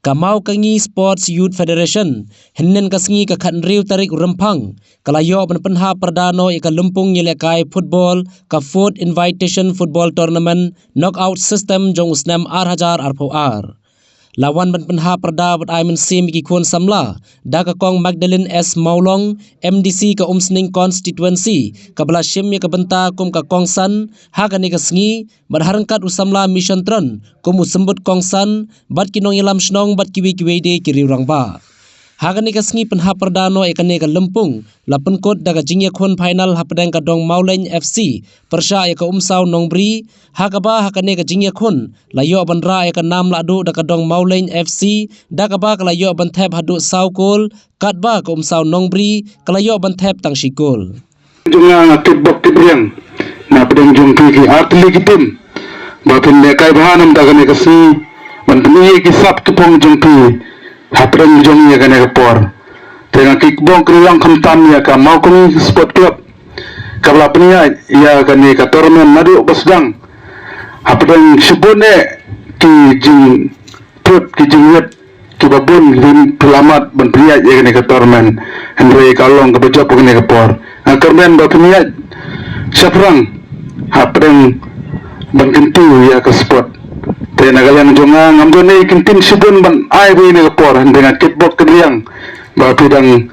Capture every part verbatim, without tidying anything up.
Ka Mawkangi Sports Youth Federation, hynnin ka sngi ka khatnriew tarik u Rymphang, ka la ïoh ban pynhap pyrda noh ïa ka lympung ïalehkai football, ka Fourth Invitation Football Tournament Knockout System jong u snem ar hajar arphew ar. La wan ban pynhap pyrda bad ai mynsiem ïa ki khun samla da ka Kong Magdalene S Mawlong, M D C ka Umsning Constituency, kaba la shim ïa ka bynta kum ka kongsan ha kane ka sngi, bad ha ryngkat u samla Mission Tron kum u symbud kongsan, bad ki nongïalam shnong bad kiwei kiwei de ki riew rangbah. Ha kane ka sngi pynhap pyrda noh ïa kane ka lympung la pynkut da ka jingïakhun final hapdeng ka Dong Mawlein F C pyrshah ïa ka Umsaw Nongbri, ha kaba ha kane ka jingïakhun la ïoh ban rah ïa ka nam lahduh da ka Dong Mawlein F C, da kaba ka la ïoh ban thep haduh saw kol, katba ka Umsaw Nongbri ka la ïoh ban thep tang shi kol. Jong nga nga kit bok kit riang na pdeng jong phi ki artylli ki tim ba phin lehkai bha na bynta kane ka sngi, ban pyni ïa ki sap ki phong jong phi hapdeng jong ïa kane ka por. Te nga kit bok kit riang khamtam ïa ka Mawkynni Sport Club kaba la pynïaid ïa kane ka tournament naduh ba sdang, hapdeng shibun eh ki jing put ki jingïeit kiba bun lim pyllamat ban pynïaid ïa kane ka tournament. Hynrei ka long kaba jop kane ka por. Nga kyrmen ba pynïaid shaphrang hapdeng ban kyntu ïa ka sport. Te na ka liang jong nga ngam don ei kyntien shibun ban ai ba ïa kane ka por, hynrei nga kit bok kit riang ba phi dang,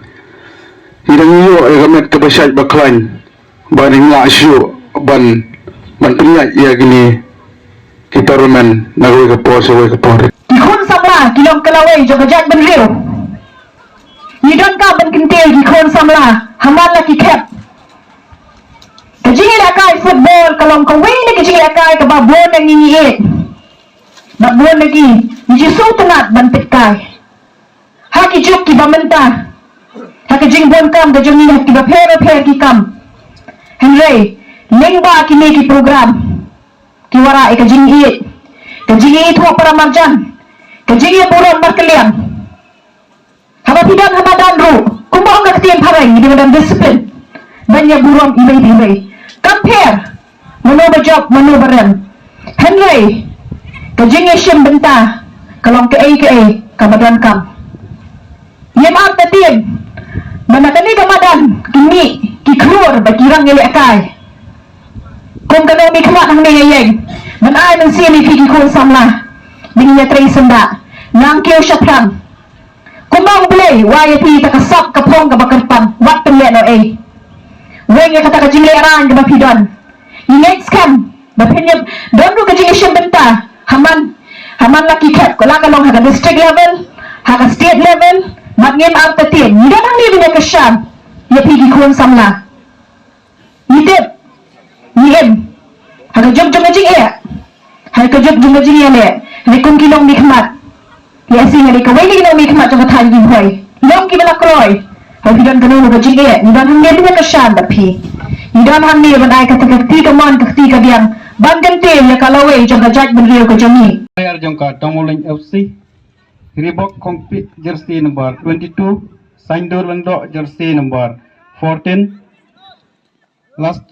phi dang ïoh ïa ka met kaba shait ba khlaiñ. Ba ning lah shuh ban, ban pynïaid ïa kine ki tournament na kawei ka por sha kawei ka por. Ki khun samla ki long ka lawei jong ka jaitbynriew. Ngi donkam ban kyntiew ki khun samla ha man la ki khep. Ka jingïalehkai football ka long kawei na ka jingïalehkai kaba bun na ngi ngi ïeit. Bad bun na ngi ngi ju sngewtynnat ban peit kai ha ki juk kiba mynta, ha ka jingbun kam ka jong ngi ha kiba pher bapher ki kam. Hynrei lyngba kine ki program ki wanrah ïa ka jingïeit, ka jingïeit ha para marjan, ka jingïeit burom markylliang. Haba phi don ha madan ruh, kumba ong ka ktien phareng, ngi dei ban don discipline ban ïa burom iwei pa iwei. Kam pher mano ba jop mano ba rem. Hynrei ka jingïashim bynta ka long kaei kaei kaba donkam. Ngim artatien ba na kane ka madan ki mih ki khlur bad ki rang ïalehkai. Kum ka nongmihkhmat hangne nga ïeng ban ai mynsiem ïa phi ki khun samla ba ngin ïatrei syndah, nang kiew shaphrang. Kumba U Blei u ai ïa phi ïa ka sap ka phong kaba kyrpang, wat pynlehnohei. Weng ïa kata ka jinglehrain kaba phi don. Ngi ngeit skhem ba phin ïa don ruh ka jingïashim bynta ha man, ha man la ki khep, ko la ka long ha ka district level, ha ka state level. Bad ngim artatien, ngi don hangne ban ïa kyrshan ïa phi ki khun samla. Ngi tip, ngi im ha ka juk jong ka jingeh, ha ka juk jong ka jingeh leh. Hynrei kum ki nongmihkhmat, lehse nga dei kawei na ki nongmihkhmat jong ka thaiñ Ri Bhoi, long kiba la kloi. Haba phi don kano kano ka jingeh, ngi don hangne ban ïa kyrshan bad phi. Ngi don hangne ban ai kata ka kti kamon ka kti kadiang ban kyntiew ïa ka lawei jong ka jaitbynriew ka jong ngi. Player jong ka Dong Mawlein F C, Ribok Khongpit, jersey number twenty-two, Saindur Lyngdoh, jersey number fourteen. Last.